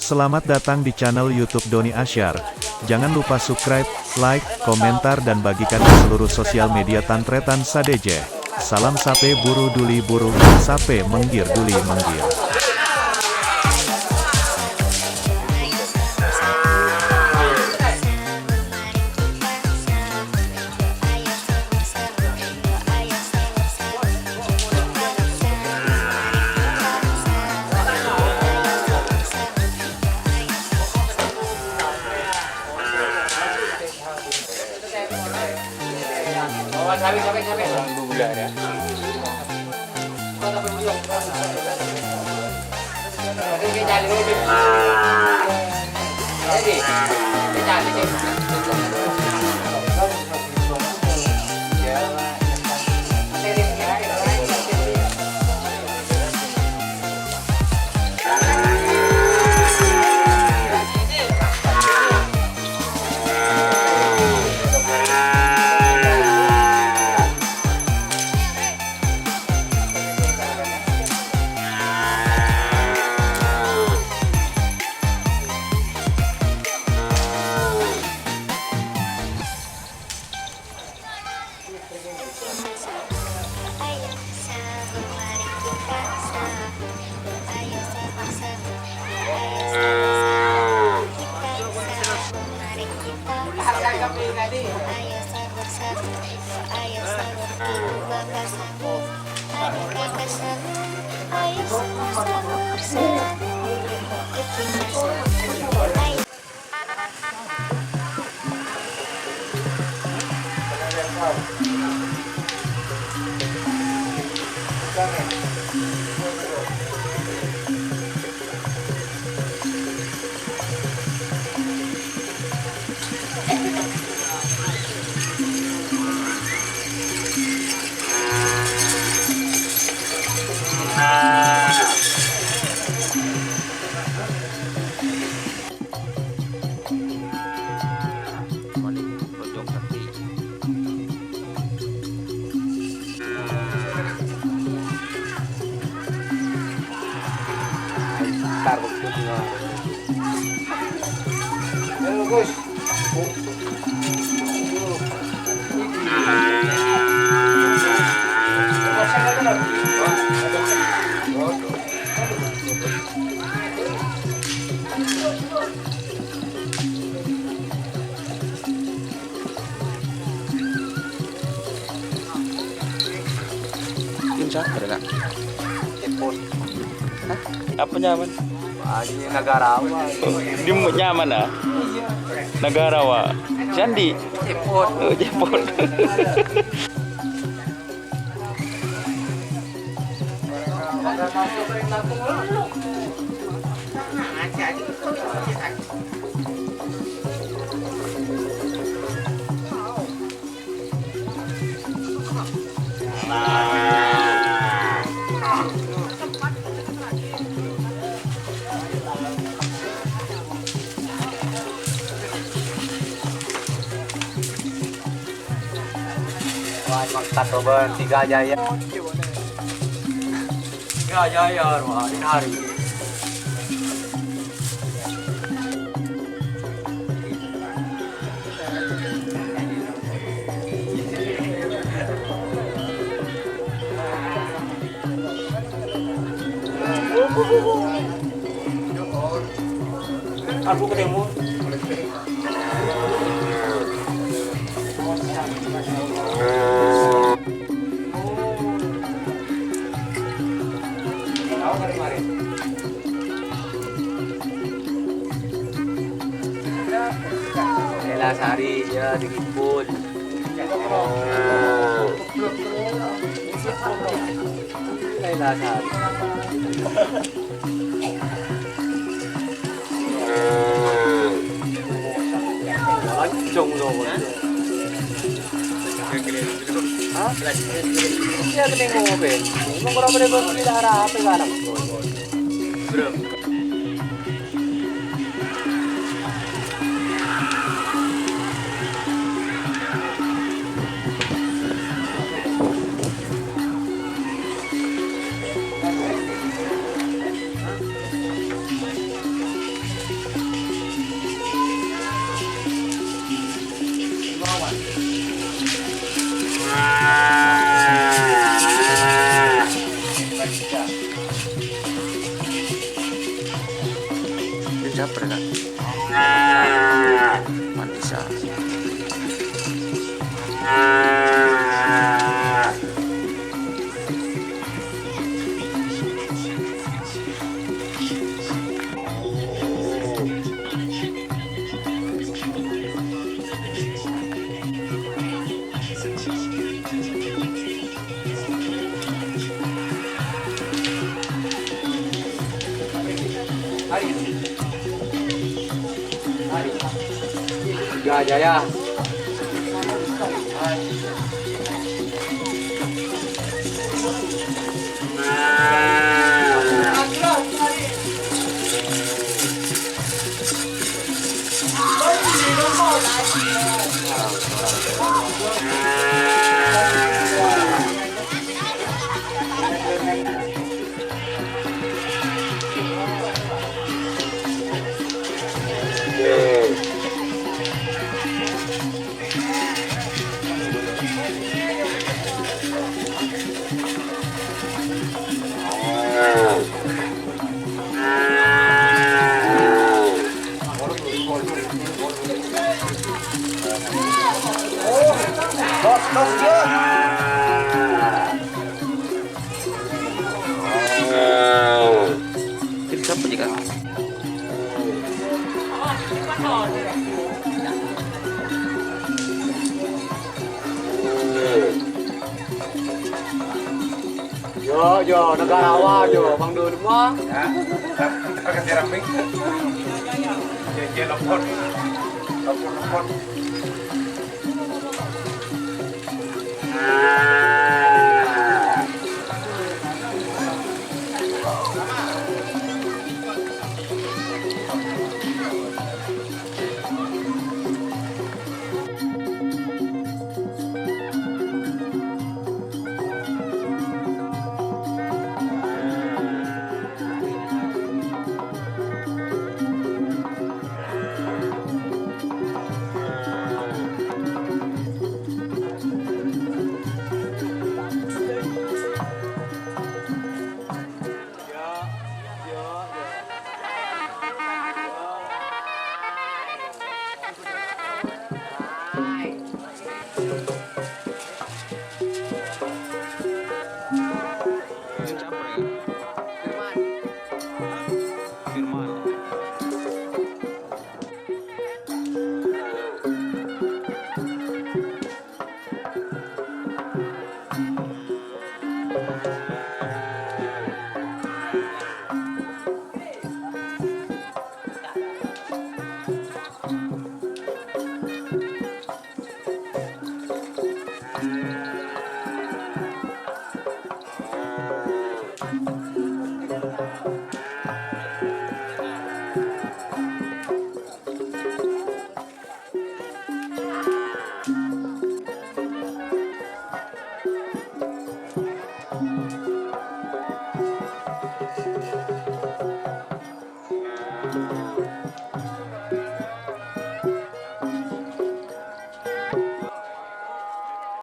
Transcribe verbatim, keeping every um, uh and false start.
Selamat datang di channel YouTube Doni Asyar. Jangan lupa subscribe, like, komentar, dan bagikan ke seluruh sosial media Tan Tretan sadhâjâ. Salam sapè buru duli buru, sapè menggir duli menggir. Tim siapa, Kak? Cepot. Hah? Apa nyaman? Ah, ini negara apa? Di nyaman, ah? Iya. Negara apa? Candi. Cepot. Oh, Cepot. Wah, emang Tatoban, Tiga Jaya. Tiga Jaya, wah, ini hari. Aku ketemu. Lela Sari, ya, di Kibul. Lela Sari. Lancong, loh. Iyâ, kennèng ngobâ. Mon karo bâdâ bâbu dâ' arapa, Bang? Ini siapa, Kak? Manisa. Jaya. Kita apa juga? Yo, yo, negarawan, yo, Bang Dun, mo. Ya, kita kerja rame. Janji lepon. Lepon, lepon.